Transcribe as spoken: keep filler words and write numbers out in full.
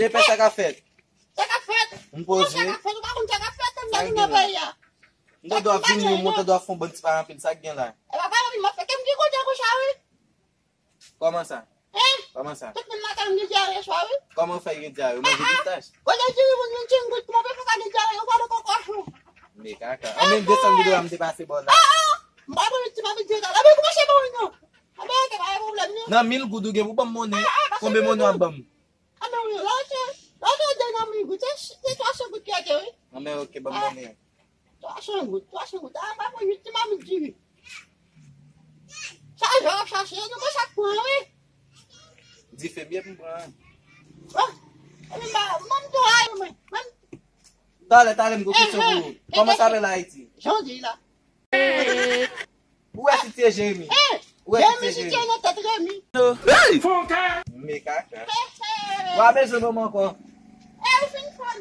Epè, sa k ap fèt? Sa k ap fèt? M poze. Sa k ap fèt? Ou pa konn sa k ap fèt? M ta vin nan peyi a. M ta dwe ap vini, m ta dwe ap fè yon bann ti pa anpil. Sa k gen la? E pa pale m ap fè ke m ki kote konsa, wi. Kòman sa? Hein? Kòman sa? Tout moun lakay m gen dyare swa, wi. Kòman w fè gen dyare? Ou manje pistach? Kote diri moun vin ti gout, kòman w fè ka gen dyare? Ou pa nan kòkòch ou? Men kaka. An menm desann videyo a m te pase bò la. M pa konn ti pa vin di la. Anben kòmanse bon non. Anben oke, pa gen pwoblèm non. Nan mil goud ou gen pou ban m monnen. Konbyen monnen w ap ban m? Anben wi, lòt lòt de nan mil goud, se twa san goud ki rete wi. Anben oke, ban m monnen an. Twa san goud, twa san goud. A pa pou uit ti mamit diri. Sa jan w ap chache, nou konn sa k pran wi. Dife byen pou m pran. Bon, epi m pa, mwen m tou la yo mwen. Mwen Talè, talè, m gen kesyon pou ou. Kòman sa rele Ayiti? Jan w di la. Ou wè si se Jeremi? Ou wè si se Jeremi? Nan tèt Jeremi. Men kaka. Ou pa bezwen ban m ankò. E ou fin fò